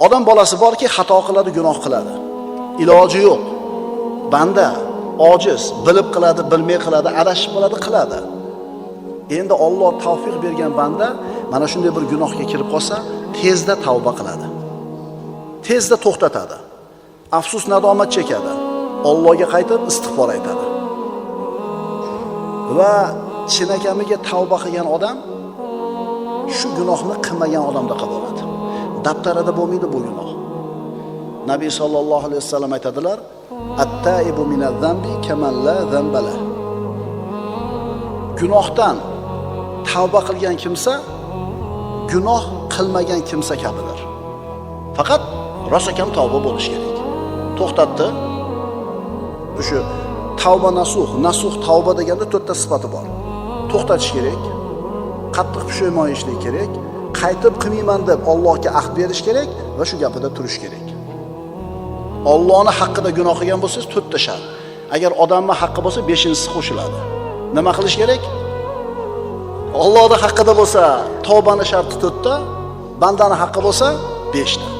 Odam bolasi borki, xato qiladi, gunoh qiladi. Iloji yo'q. Banda ojiz, bilib qiladi, bilmay qiladi, adashib qoladi, qiladi. Endi Alloh tavfiq bergan banda mana shunday bir gunohga kirib qolsa, tezda tavba qiladi. Tezda to'xtatadi. Afsus nadomat chekadi. Allohga qaytib istig'for aytadi. Va chinakamiga tavba qilgan odam shu gunohni qilmagan odamdaqa bo'ladi. Daftarida bo'lmaydi bu gunoh. Nabiy sallallohu alayhi vasallam aytadilar: "At-taibu minaz-zambi kaman la zamba lah." Gunohdan tavba qilgan kimsa gunoh qilmagan kimsa kabidir. Faqat rosakam tavba bo'lish kerak. To'xtatdi. O'sha tavba nasuh, nasuh tavba deganda to'rtta sifati bor. To'xtatish kerak, qattiq pushaymon yeyishlik kerak, qaytib qilmayman deb Allohga ahd berish kerak va shu gapida turish kerak. Allohning haqqida gunoh qilgan bo'lsangiz to'rtta shart. Agar odamning haqqi bo'lsa beshinchisi qo'shiladi. Nima qilish kerak? Allohning haqqida bo'lsa tavbani sharti to'rtta, bandani haqqi bo'lsa 5 ta.